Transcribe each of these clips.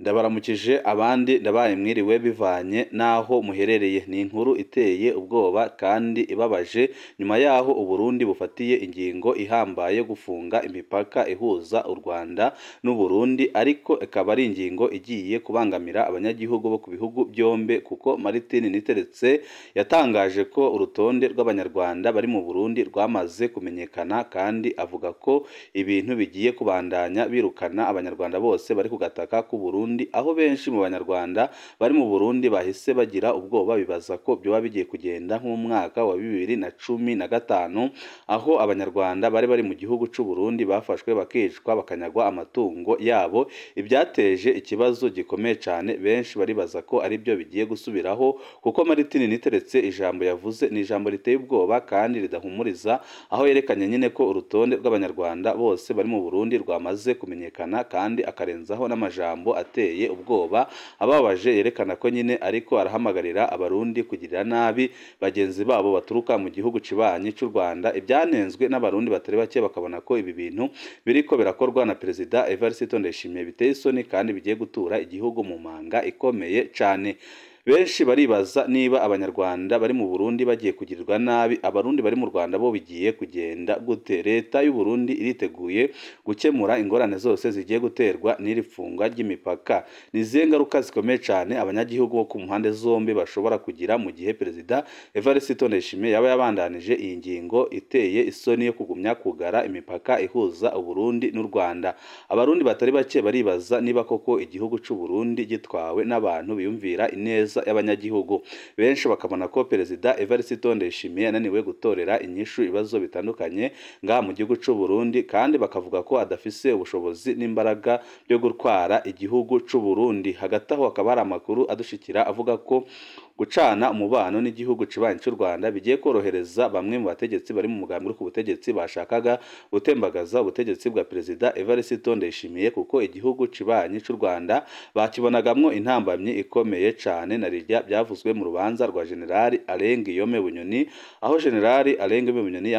Ndabaramukije abandi ndabaye mwiriwe bivanye n'aho muherereye. Ni inkuru iteye ubwoba kandi ibabaje nyuma yaho Uburundi bufatiye ingingo ihambaye gufunga imipaka ihuza u Rwanda n'Uburundi, ariko ikaba ari ingingo igiye kubangamira abanyagihugu bo ku bihugu byombi, kuko Martin Niteretse yatangaje ko urutonde rw'Abanyarwanda bari mu Burundi rwamaze kumenyekana, kandi avuga ko ibintu bigiye kubandanya birukana Abanyarwanda bose bari ku gataka k'u Burundi, aho benshi mu Banyarwanda bari mu Burundi bahise bagira ubwoba bibaza ko byoba bigiye kugenda nk'umwaka wa 2015, aho Abanyarwanda bari mu gihugu c'u Burundi bafashwe bakicwa bakanyagwa amatungo yabo, ibyateje ikibazo gikomeye cyane. Benshi baribaza ko ari byo bigiye gusubiraho, kuko Martin Niteretse ijambo yavuze ni ijambo riteye ubwoba kandi ridahumuriza, aho yerekanye nyine ko urutonde rw'Abanyarwanda bose bari mu Burundi rwamaze kumenyekana, kandi akarenzaho n'amajambo ateye ubwoba ababaje, yerekana ko nyine ariko arahamagarira Abarundi kugirira nabi bagenzi babo baturuka mu gihugu kibanyi cy'u Rwanda. Ibyanenzwe n'Abarundi batari bake bakabona ko ibi bintu biriko birakorwa na Perezida Evariste Ndayishimiye biteye isoni kandi bigiye gutura igihugu mu manga ikomeye cyane. Benshi baribaza niba Abanyarwanda bari mu Burundi bagiye kugirirwa nabi, Abarundi bari mu Rwanda bo bigiye kugenda gute? Leta y'u Burundi iriteguye gukemura ingorane zose zigiye guterwa n'iri fungwa ry'imipaka. Ni izihe ngaruka zikomeye cyane abanyagihugu bo ku mpande zombi bashobora kugira mu gihe Perezida Evariste Ndayishimiye yaba yabandanije iyi ngingo iteye isoni yo kugumya kugara imipaka ihuza Uburundi n'u Rwanda? Abarundi batari bake baribaza niba koko igihugu c'u Burundi gitwawe n'abantu biyumvira ineza y'abanyagihugu. Benshi bakabona ko Perezida Evariste Ndayishimiye yananiwe gutorera inyishu ibibazo bitandukanye ngaha mu gihugu c'u Burundi, kandi bakavuga ko adafise ubushobozi n'imbaraga byo gutwara igihugu c'u Burundi. Hagati aho hakaba hari amakuru adushikira avuga ko gucana umubano n'igihugu kibanyi cy'u Rwanda bigiye korohereza bamwe mu bategetsi bari mu mugambi ku butegetsi bashakaga gutembagaza ubutegetsi bwa Perezida Evariste Ndayishimiye, kuko igihugu kibanyi cy'u Rwanda bakibonagamwo intambamyi ikomeye cyane na rirya byavuzwe mu rubanza rwa General Alain Guillaume Bunyoni, aho General Alain Guillaume Bunyoni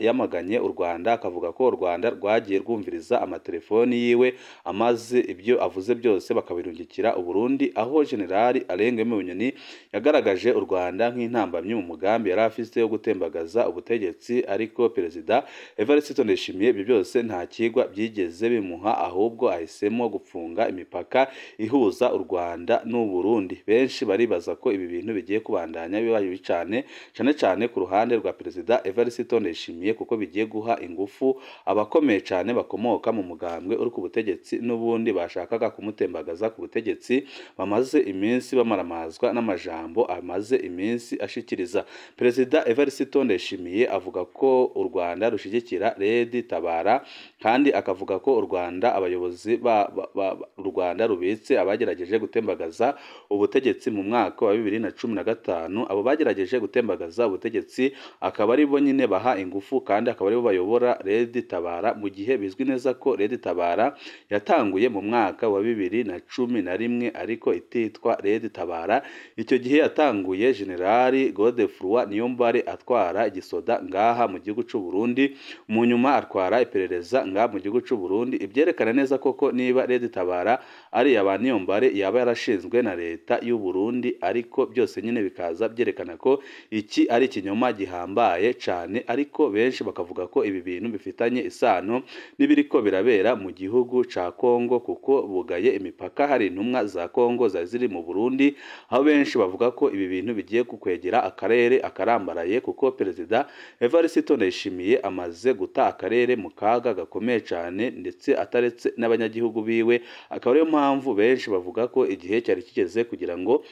yamaganye u Rwanda akavuga ko u Rwanda rwagiye rwumviriza amatelefoni yiwe, amaze ibyo avuze byose bakabirungikira Uburundi, aho General Alain Guillaume Bunyoni yagaragaje u Rwanda nk'intambamyi mu mugambi yari afise wo gutembagaza ubutegetsi. Ariko Perezida Evariste Ndayishimiye ibyo byose nta kigwa byigeze bimuha, ahubwo ahisemo gufunga imipaka ihuza u Rwanda n'u Burundi. Benshi baribaza ko ibi bintu bigiye kubandanya biba bibi cyane, cyane cyane ku ruhande rwa Perezida Evariste Ndayishimiye, kuko bigiye guha ingufu abakomeye cyane bakomoka mu mugambwe uri ku butegetsi n'ubundi bashakaga kumutembagaza ku butegetsi, bamaze iminsi bamaramazwa n'amajambo amaze iminsi ashikiriza. Perezida Evariste Ndayishimiye avuga ko u Rwanda rushigikira Red Tabara, kandi akavuga ko u Rwanda abayobozi u Rwanda rubitse abagerageje gutembagaza ubutegetsi mu mwaka wa 2015. Abo bagerageje gutembagaza ubutegetsi akaba ari bo nyine baha ingufu kandi akaba ari bo bayobora Red Tabara, mu gihe bizwi neza ko Red Tabara yatanguye mu mwaka wa 2011 ariko ititwa Red Tabara. Icyo gihe yatanguye General Godefroid Niyombare atwara igisoda ngaha mu gihugu c'u Burundi, mu nyuma atwara iperereza ngaha mu gihugu c'u Burundi, ibyerekana neza koko niba Red Tabara ari aba Niyombare yaba yarashinzwe na leta y'u Burundi, ariko byose nyine bikaza byerekana ko iki ari ikinyoma gihambaye cyane. Ariko benshi bakavuga ko ibi bintu bifitanye isano n'ibiriko birabera mu gihugu ca Kongo, kuko bugaye imipaka hari intumwa za Kongo zari ziri mu Burundi, aho benshi bavuga ko ibi bintu bigiye kukwegera akarere akarambaraye, kuko Perezida Evariste Ndayishimiye amaze guta akarere mu kaga gakomeye cyane, ndetse ataretse n'abanyagihugu biwe. Akaba ariyo mpamvu benshi bavuga ko igihe cyari kigeze kugira ngo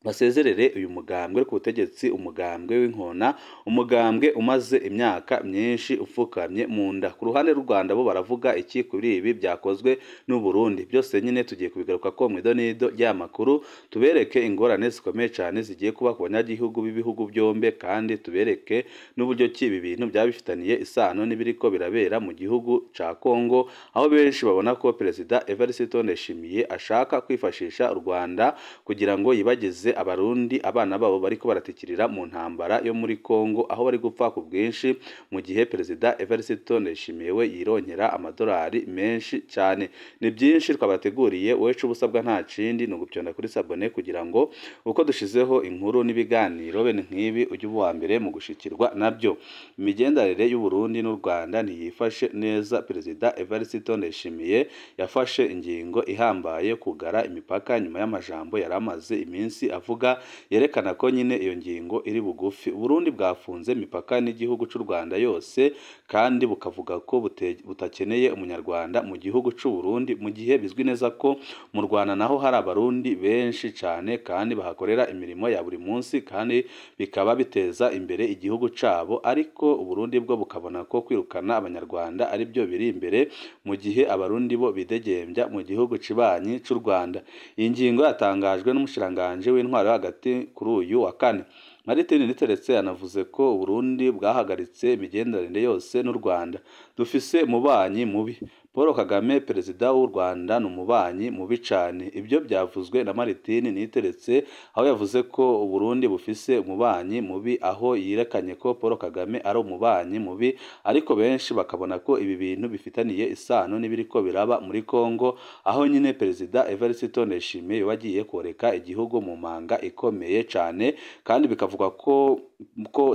basezerere uyu mugambwe ku butegetsi, umugambwe w'inkona, umugambwe umaze imyaka myinshi upfukamye mu nda. Ku ruhande rw'u Rwanda bo baravuga iki kuri ibi byakozwe n'u Burundi? Byose nyine tugiye kubigaruka ko mu idonido ry'amakuru, tubereke ingorane zikomeye cyane zigiye kuba ku banyagihugu b'ibihugu byombi, kandi tubereke n'uburyo ki ibi bintu byaba bifitaniye isano n'ibiriko birabera mu gihugu ca Kongo, aho benshi babona ko Perezida Evariste Ndayishimiye ashaka kwifashisha u Rwanda kugira ngo yibagize gihe abarundi abana babo bariko baratikirira mu ntambara yo muri Kongo aho bari gupfa ku bwinshi, mu gihe Perezida Evariste Ndayishimiye we yironkera amadolari menshi cyane. Ni byinshi twabateguriye, wowe ico ubusabwa nta kindi ni ugupyonda kuri sabone kugira ngo uko dushizeho inkuru n'ibiganiro bene nk'ibi ujye uba uwa mbere mu gushikirwa nabyo. Imigenderanire y'u Burundi n'u Rwanda ntiyifashe neza. Perezida Evariste Ndayishimiye yafashe ingingo ihambaye kugara imipaka nyuma y'amajambo yari amaze iminsi avuga yerekana ko nyine iyo ngingo iri bugufi. Burundi bwafunze imipaka n'igihugu cy'u Rwanda yose kandi bukavuga ko butakeneye umunyarwanda mu gihugu cy'u Burundi, mu gihe bizwi neza ko mu Rwanda naho hari abarundi benshi cyane kandi bahakorera imirimo ya buri munsi kandi bikaba biteza imbere igihugu cabo, ariko Uburundi bwo bukabona ko kwirukana abanyarwanda ari byo biri imbere, mu gihe abarundi bo bidegembya mu gihugu cibanyi cy'u Rwanda. Iyi ngingo yatangajwe n'umushiranganje w'intwaro hagati kuri uyu wa kane. Martin Niteretse yanavuze ko Uburundi bwahagaritse imigenderanire yose n'u Rwanda. Dufise umubanyi mubi. Paul Kagame perezida w'u Rwanda ni umubanyi mubi cyane. Ibyo byavuzwe na Martin Niteretse aho yavuze ko Uburundi bufise umubanyi mubi, aho yerekanye ko Paul Kagame ari umubanyi mubi, ariko benshi bakabona ko ibi bintu bifitaniye isano n'ibiriko biraba muri Kongo, aho nyine perezida Evariste Ndayishimiye wagiye koreka igihugu mu manga ikomeye cyane, kandi bikavugwa ko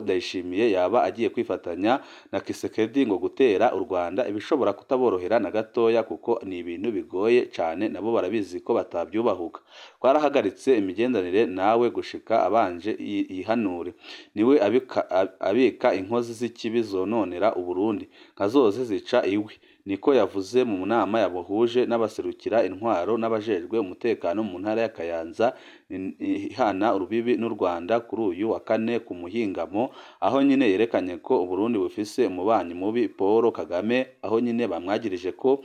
Ndayishimiye yaba agiye kwifatanya na Kisekedi ngo gutera u Rwanda, ibishobora kutaborohera na gatoya kuko ni ibintu bigoye cyane, nabo barabizi ko batabyubahuka. Twarahagaritse imigenderanire nawe gushika abanje yihanure, niwe abika inkozi z'ikibi zononera Uburundi nka zose zica iwe, niko yavuze mu nama yabuhuje n'abaserukira intwaro n'abajejwe umutekano mu ntara ya Kayanza ihana urubibi n'u Rwanda kuri uyu wa kane ku muhingamo, aho nyine yerekanye ko Uburundi bufise umubanyi mubi Paul Kagame, aho nyine bamwagirije ko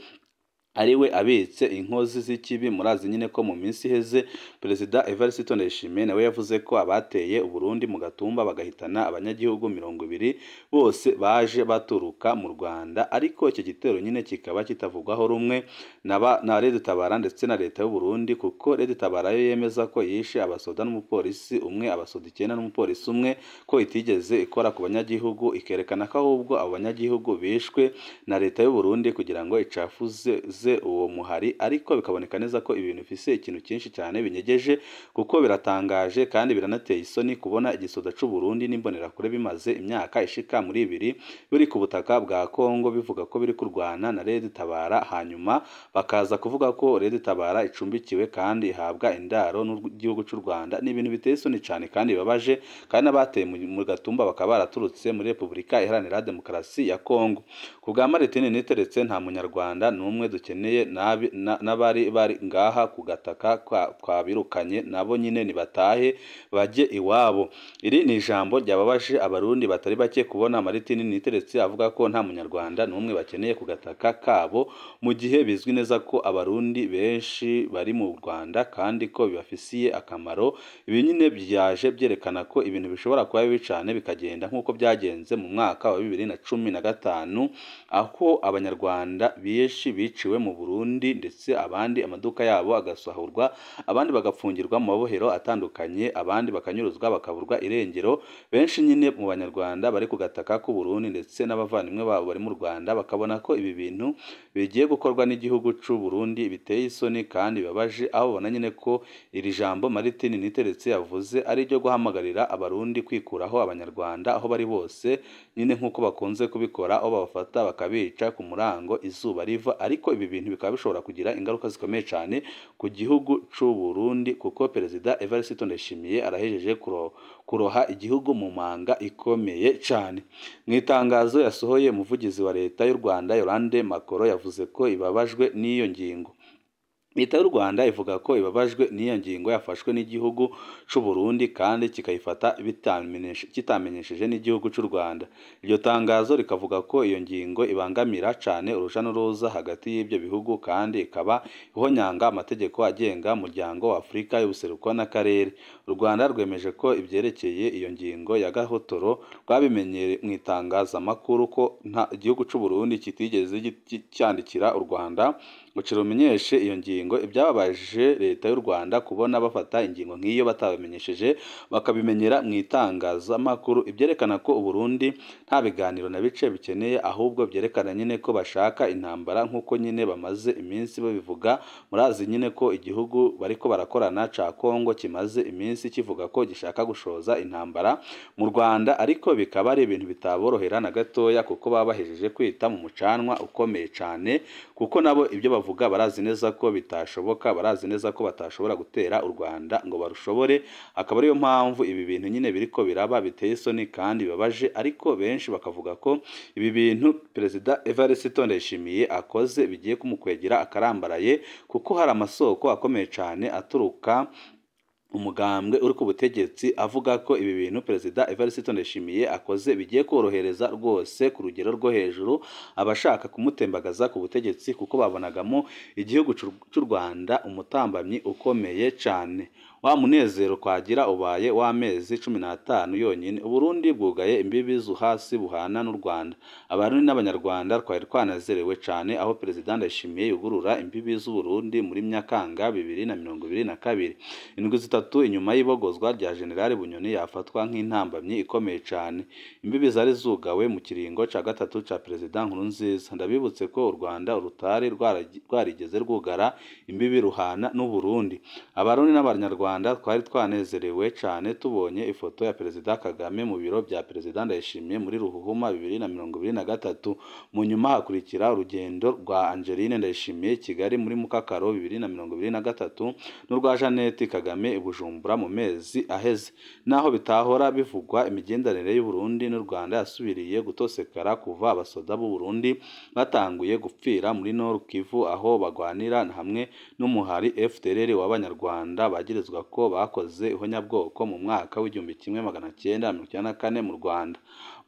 ariwe abitse inkozi z'ikibi. Murazi nyine ko mu minsi iheze Perezida Evariste Ndayishimiye nawe yavuze ko abateye Uburundi mu Gatumba bagahitana abanyagihugu 20 bose baje baturuka mu Rwanda, ariko icyo gitero nyine kikaba kitavugwaho rumwe na Red Tabara ndetse na leta y'u Burundi, kuko Red Tabara yo yemeza ko yishe abasoda n'umupolisi umwe, abasoda 9 n'umupolisi umwe, ko itigeze ikora ku banyagihugu, ikerekana ko ahubwo abo banyagihugu bishwe na leta y'u Burundi kugira ngo icafuze uwo muhari. Ariko bikaboneka neza ko ibintu bifise ikintu cyinshi cyane binyegeje, kuko biratangaje kandi biranateye isoni kubona igisoda c'u Burundi n'imbonerakure bimaze imyaka ishika muri 2 biri ku butaka bwa Kongo bivuga ko biri kurwana na Red Tabara, hanyuma bakaza kuvuga ko Red Tabara icumbikiwe kandi ihabwa indaro n'igihugu cy'u Rwanda. Ni ibintu biteye isoni cyane kandi bibabaje, kandi n'abateye mu Gatumba bakaba baraturutse muri Repubulika Iharanira Demokarasi ya Kongo. Ku bwa Martin Niteretse, nta munyarwanda n'umwe dukeneye n'abari bari ngaha ku gataka twabirukanye nabo nyine nibatahe bajye iwabo. Iri ni ijambo ryababaje abarundi batari bake kubona Martin Niteretse avuga ko nta munyarwanda n'umwe bakeneye ku gataka kabo, mu gihe bizwi neza ko abarundi benshi bari mu Rwanda kandi ko bibafisiye akamaro. Ibi nyine byaje byerekana ko ibintu bishobora kuba bibi cyane bikagenda nk'uko byagenze mu mwaka wa 2015, aho abanyarwanda benshi biciwe mu Burundi ndetse abandi amaduka yabo agasahurwa, abandi bagapfungirwa mu mabohero atandukanye, abandi bakanyuruzwa bakaburwa irengero. Benshi nyine mu banyarwanda bari ku gataka k'u Burundi ndetse n'abavandimwe babo bari mu Rwanda bakabona ko ibi bintu bigiye gukorwa n'igihugu cy'u Burundi biteye isoni kandi bibabaje, aho babona nyine ko iri jambo Martin Niteretse yavuze ari iryo guhamagarira abarundi kwikuraho abanyarwanda aho bari bose nyine nk'uko bakunze kubikora, aho babafata bakabica ku murango izuba riva. Ariko ibi bintu bikaba bishobora kugira ingaruka zikomeye cyane ku gihugu cy'u Burundi, kuko Perezida Evariste Ndayishimiye arahejeje kuroha igihugu mu manga ikomeye cyane. Mu itangazo yasohoye, umuvugizi wa leta y'u Rwanda Yolande Makoro yavuze ko ibabajwe n'iyo ngingo. Leta y'u Rwanda ivuga ko ibabajwe n'iyo ngingo yafashwe n'igihugu cy'u Burundi kandi kikayifata kitamenyesheje n'igihugu cy'u Rwanda. Iryo tangazo rikavuga ko iyo ngingo ibangamira cyane uruja n'uruza hagati y'ibyo bihugu kandi ikaba ihonyanga amategeko agenga umuryango wa Afurika y'ubuseruko n'akarere. U Rwanda rwemeje ko ibyerekeye iyo ngingo ya gahotoro rwabimenye mu itangazamakuru ko nta igihugu cy'u Burundi kitigeze cyandikira u Rwanda ngo kirumenyeshe iyo ngingo. ngingo. Ibyababaje leta y'u Rwanda kubona bafata ingingo nk'iyo batabamenyesheje, bakabimenyera mu itangazamakuru, ibyerekana ko u Burundi nta biganiro na bice bikeneye, ahubwo byerekana nyine ko bashaka intambara nk'uko nyine bamaze iminsi babivuga. Murazi nyine ko igihugu bariko barakorana ca Kongo kimaze iminsi kivuga ko gishaka gushoza intambara mu Rwanda, ariko bikaba ari ibintu bitaborohera na gatoya, kuko baba bahejeje kwita mu mucanwa ukomeye cane, kuko nabo ibyo bavuga barazi neza ko bitashoboka, barazi neza ko batashobora gutera u Rwanda ngo barushobore. Akaba ariyo mpamvu ibi bintu nyine biriko biraba biteye isoni kandi bibabaje, ariko benshi bakavuga ko ibi bintu Perezida Evariste Ndayishimiye akoze bigiye kumukwegera akarambaraye, kuko hari amasoko akomeye cane aturuka umugambwe uri ku butegetsi avuga ko ibi bintu Perezida Evariste Ndayishimiye akoze bigiye korohereza rwose ku rugero rwo hejuru abashaka kumutembagaza ku butegetsi, kuko babonagamo igihugu c'u Rwanda umutambamyi ukomeye cane. Wa munezero twagira ubaye w'amezi 15 yonyine. Uburundi bwugaye imbibi zo hasi buhana n'u Rwanda. Abarundi n'Abanyarwanda twari twanazerewe cane aho Perezida Ndayishimiye yugurura imbibi z'u Burundi muri Nyakanga 2022, indwi zitatu inyuma y'ibogozwa rya General Bunyoni yafatwa nk'intambamyi ikomeye cane. Imbibi zari zugawe mu kiringo ca gatatu ca Perezida Nkurunziza. Ndabibutse ko u Rwanda rutari rwarigeze rwugara imbibi ruhana n'u Burundi. Abarundi n'Abanyarwanda twari twanezerewe cane tubonye ifoto ya Perezida Kagame mu biro bya Perezida Ndayishimiye muri Ruhuhuma 2023. Mu nyuma hakurikira urugendo rwa Angeline Ndayishimiye Kigali muri Mukakaro 2023 n'urwa Jeannette Kagame i Bujumbura mu mezi aheze. Naho bitahora bivugwa, imigenderanire y'u Burundi n'u Rwanda yasubiriye gutosekara kuva abasoda b'u Burundi batanguye gupfira muri Nord Kivu, aho bagwanira hamwe n'umuhari FDLR w'Abanyarwanda bagirizwa ko bakoze ihonyabwoko mu mwaka w'1994 mu Rwanda.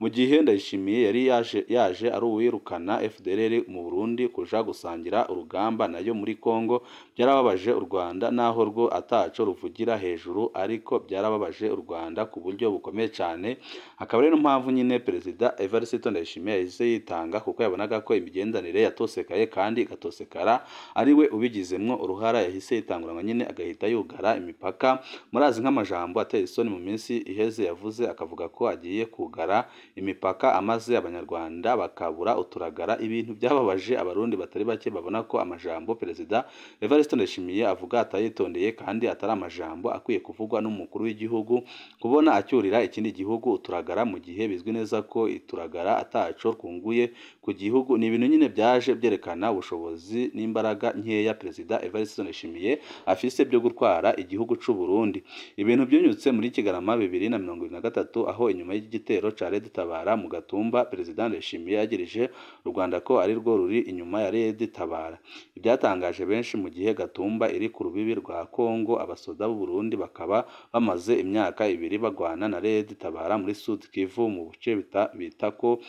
Mu gihe Ndayishimiye yari yaje ari uwirukana FDLR mu Burundi kuja gusangira urugamba nayo muri Kongo, byarababaje u Rwanda naho rwo ataco ruvugira hejuru, ariko byarababaje u Rwanda ku buryo bukomeye cane. Akaba rero mpamvu nyine Perezida Evariste Ndayishimiye yahise yitanga, kuko yabonaga ko imigenderanire yatosekaye kandi igatosekara ari we ubigizemwo uruhara. Yahise yitanguranwa nyine agahita yugara imipaka. Murazi nk'amajambo ateye isoni mu minsi iheze yavuze, akavuga ko agiye kugara imipaka amaze Abanyarwanda bakabura uturagara, ibintu byababaje Abarundi batari bake babona ko amajambo Perezida Evariste Ndayishimiye avuga atayitondeye kandi atari amajambo akwiye kuvugwa n'umukuru w'igihugu. Kubona acyurira ikindi gihugu uturagara mu gihe bizwi neza ko ituragara ataco rwunguye ku gihugu, ni ibintu nyine byaje byerekana ubushobozi n'imbaraga nkeya Perezida Evariste Ndayishimiye afise byo gutwara igihugu c'u Burundi. Ibintu byunyutse muri Kigarama 2023, aho inyuma y'igitero ca Red Tabara mu Gatumba, Perezida Ndayishimiye yagirije u Rwanda ko ari rwo ruri inyuma ya Red Tabara. Ibyatangaje benshi mu gihe Gatumba iri ku rubibi rwa Kongo, abasoda b'u Burundi bakaba bamaze imyaka 2 bagwana na Red Tabara muri Sud Kivu mu bice bita ko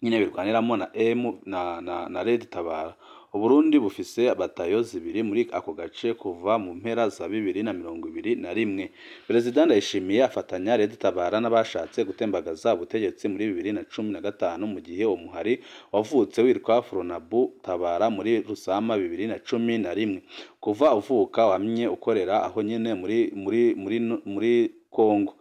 nyine birwaniramo na M na Red Tabara. Uburundi bufise batayo zibiri muri ako gace kuva mu mpera za 2021. Perezida Ndayishimiye afatanya Red Tabara n'abashatse gutembagaza ubutegetsi muri 2015, mu gihe uwo muhari wavutse witwa Fronabu Tabara muri Rusama 2011. Kuva uvuka wamye ukorera aho nyene muri Kongo.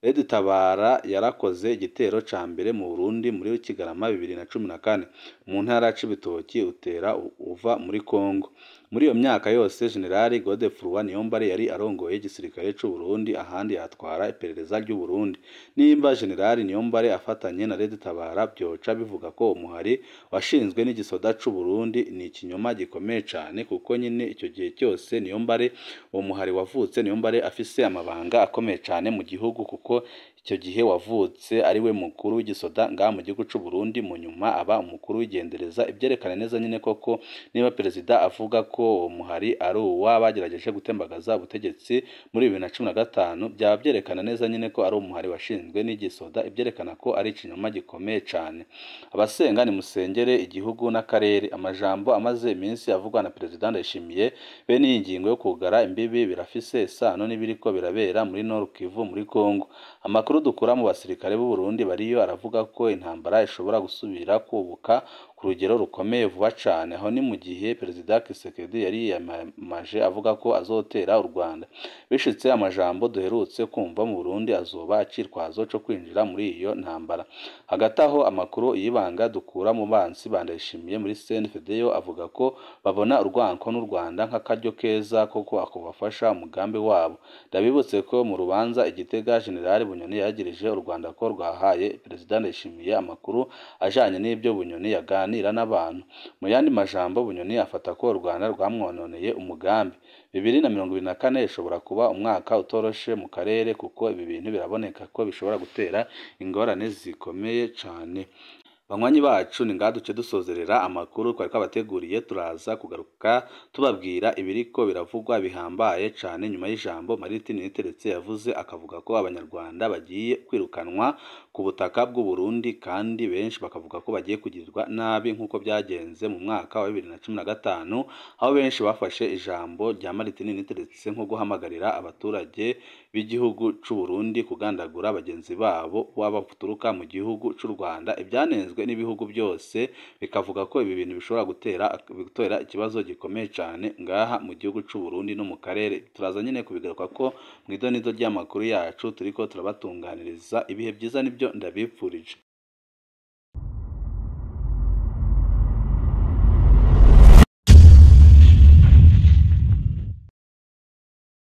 Red Tabara yarakoze igitero ca mbere mu Burundi muri Kigarama 2014 mu ntara Cibitoki, utera uva muri Kongo. Muri iyo myaka yose General Godefroid Niyombare yari arongoye igisirikare c'u Burundi, ahandi yatwara iperereza ry'u Burundi. Nimba General Niyombare afatanye na Red Tabara, byoca bivuga ko umuhari washinzwe n'igisoda c'u Burundi. Ni ikinyoma gikomeye cane, kuko nyine icyo gihe cyose Niyombare uwo muhari wavutse, Niyombare afise amabanga akomeye cane mu gihugu, kuko icyo gihe wavutse ari we mukuru w'igisoda ngaha mu gihugu c'u Burundi, mu nyuma aba umukuru w'igendereza. Ibyerekana neza nyine koko niba perezida avuga ko uwo muhari ari uwa bagerageje gutembagaza ubutegetsi muri 2015, byaba byerekana neza nyine ko ari umuhari washinzwe n'igisoda, ibyerekana ko ari ikinyoma gikomeye cane. Abasenga nimusengere igihugu n'akarere. Amajambo amaze iminsi avugwa na Perezida Ndayishimiye bene iyi ngingo yo kugara imbibi birafise isano n'ibiriko birabera muri Nord Kivu muri Kongo. Amakuru dukura mu basirikare b'u Burundi bariyo aravuga ko intambara ishobora gusubira kubuka ku ku rugero rukomeye vuba cane. Aho ni mu gihe Perezida Tshisekedi yari yiyamamaje avuga ko azotera u Rwanda. Bishitse amajambo duherutse kumva mu Burundi azoba acitwazo co kwinjira muri iyo ntambara. Hagati aho amakuru y'ibanga dukura mu bansi ba Ndayishimiye muri CNFD yo avuga ko babona urwanko n'u Rwanda nk'akaryo keza ko kubafasha umugambi wabo. Ndabibutse ko mu rubanza i Gitega General Bunyoni yagirije u Rwanda ko rwahaye Perezida Ndayishimiye amakuru ajanye n'ibyo Bunyoni yaganira n'abantu. Mu yandi majambo Bunyoni afata ko u Rwanda rwamwononeye umugambi. 2024 ishobora kuba umwaka utoroshe mu karere kuko ibi bintu biraboneka ko bishobora gutera ingorane zikomeye cane. Banywanyi bacu ni ngaha duce dusozerera amakuru twari twabateguriye, turaza kugaruka tubabwira ibiriko biravugwa bihambaye cane nyuma y'ijambo Martin Niteretse yavuze akavuga ko Abanyarwanda bagiye kwirukanwa ku butaka bw'u Burundi kandi benshi bakavuga ko bagiye kugirirwa nabi nk'uko byagenze mu mwaka wa 2015 aho benshi bafashe ijambo rya Martin Niteretse nko guhamagarira abaturage b'igihugu c'u Burundi kugandagura bagenzi babo baba baturuka mu gihugu c'u Rwanda. Ibyanenzwe n'ibihugu byose bikavuga ko ibi bintu bishobora gutera ikibazo gikomeye cyane ngaha mu gihugu c'u Burundi no mu karere. Turaza nyine kubigaruka ko mu idonido ry'amakuru yacu turiko turabatunganiriza. Ibihe byiza nibyo ndabipfurije.